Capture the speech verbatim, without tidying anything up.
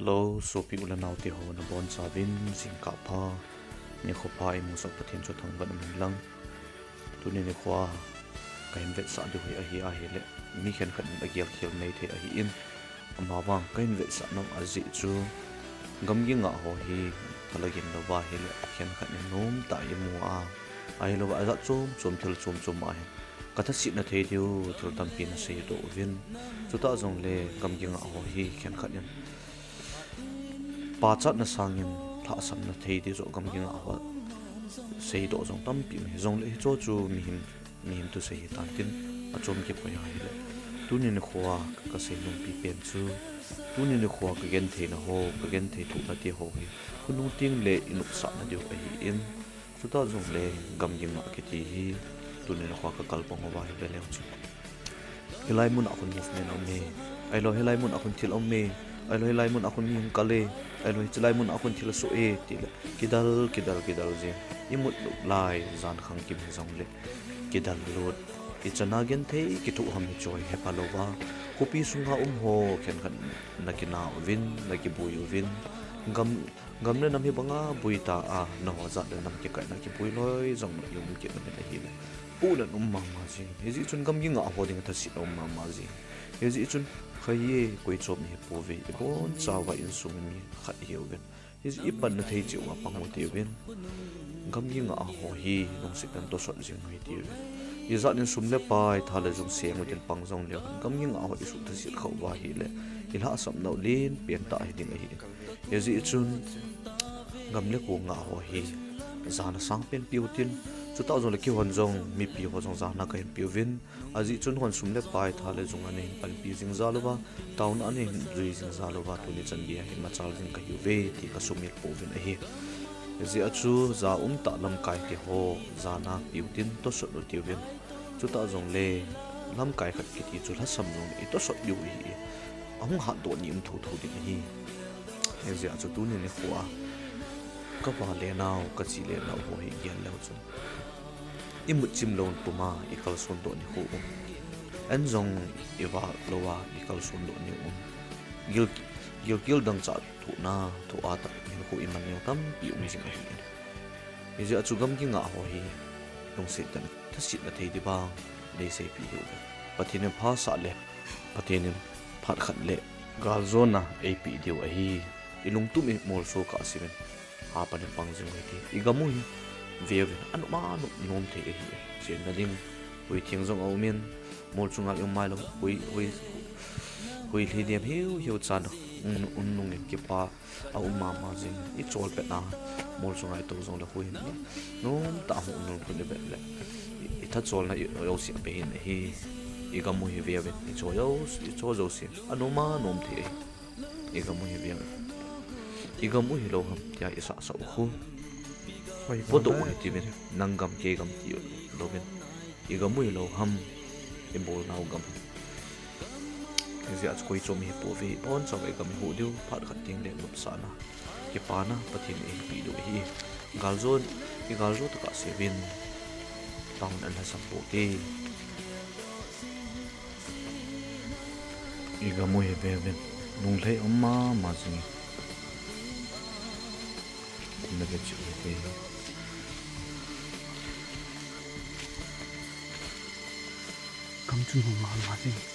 Hello, sopi u le nao teho nabonchauvin jingkah pha, nikho pha, imusah Pathen chu thangvah in umhen lang. Tuni nikho a kahin vetsah diu hi ahi ahile, mi khenkhat in agel khel maithei ahin, amavang kahin vetsah nom ajeh chu, gamgi ngah ho hi kalagin louva ahile, khenkhat in nomtah a imu a, ahilouva ajat chom chom, thil chom chom ahin, kathasetna thei diu thil tampi naseidoh uvin. Chutah jongle gamgi ngah ho hi khenkhat in pachatna sangin lhahsamna thei ding joh gamgi ngah ho seidoh jong tampi um ahi, jongle hicheho chu mihem, mihem thusei hitan tin, achom kipoi ahile. Tuni nikho a kasei nompi pen chu, tuni nikho a kagentheina ho, kagenthei thohna teho hi khonung tengle inopsahna diu ahin, chutah jongle gamgi ngah kiti hi tuni nikho a kakalpang uva hi veleu chun, hilai mun a khun movement aume, ahilou hilai mun a khun thil aume, ahilou hilai mun a khun mi hung kal e, ahilou hiche lai mun a khun thil asoh e, tile kidal, kidal, kidal jeng. Imut lut lai jan khangkim hijongle kidal lut. Ichan a genthei kithoh ham hichu hi hepha louva, khopi sunga um ho khenkhat nakina uvin, nakibui uvin, gam, gam le nam hi banga bui ta a, nangho jat le nam kikaina kibui loi jong na um kit nauvin ahile, puhna um mama jing. Hijeh chun gamgi ngah ho dinga thasetna um mama jing. Hijeh chun, khaie, koi chom ihipouve, ibonchauva insung mi khat ihiuvin, hijeh ipanna thei cheh uva pang u hitiuvin, gamgi ngah ho hi lungset tah in tosot jing u hitiuvin. Ijat in sum le pai, tha le jung seng u tin pang jongleu hen, gamgi ngah ho isuh thaset khah uva ahile, ilhahsapnau lenpen tah hiding ahin. Hijeh chun, gam le ko ngah ho hi jana sang pen peuvin tin, chutah jongle keihon jong mipi ho jong jana kahin peuvin, ajeh chu nahon sum le pai, tha le jung a nahin panpi jing jal uva, taona a nahin jui jing jal uva, tuni chan geiya hin machal jing kahiuve ti kasumil pouvin ahi. Hijeh a chu ja umtah lamkai teho jana peuvin tin, tosot u hitiuvin. Chutah jongle lamkai khat kiti chu lhasam jong itosot diu ahi. Ahung hatdoh ni um thotho ding ahi. Hijeh a chu tuni nikho a kava le nao, kache le nao ho hi gel leu chun, imut chim louvin puma ikalsondoh nikho um, an jong ivah louva ikalsondoh ni um, gil, gilkel dangchah thohna, thoh a tah hinkho iman jing tampi um jing ahin. Hijeh a chu gamgi ngah ho hi lungset tah in thasetna thei ding vang neiseipeh hiuve. Pathen in phasah le, Pathen in phat khat le galjona eipeh diu ahi. Ilungtup imolso kahseuvin, hapan in pang jing u hite. Igam u hi veuvin, anom anom nom thei ahi. Chenna ding, hui theng jong aumin, mol chunga ium mailou, hui, hui, hui lhi dem hiu hiu chan, um, um nungin kipa aum mama jing. Ichol pet a mol chunga itou jongle hui hin nomtah a hung um nung khun ivet le, i, ithacholna i, ijouse ape hin ahi. Igam u hi veuvin, icho jouse, icho jouse anom anom thei ahi. Igam u hi veuvin, igam u hilou ham tia isahsah u khu, podoh u hitiuvin, nang gam kei gam tilouvin, igam u hilou ham, ibolnau gam. Hijeh a chu koi chom ihipouve, ibonchauva igam ihuh diu, phat khat tengle nopsahna, kipana Pathen in eipeh diu ahi. Galjo, igaljona tah kahseuvin, taona a lhasam pou hite. Igam u hi veuvin, lunglhai um mama jing e. Kum le ve cheh u hite. Gam chu nung mama jing e.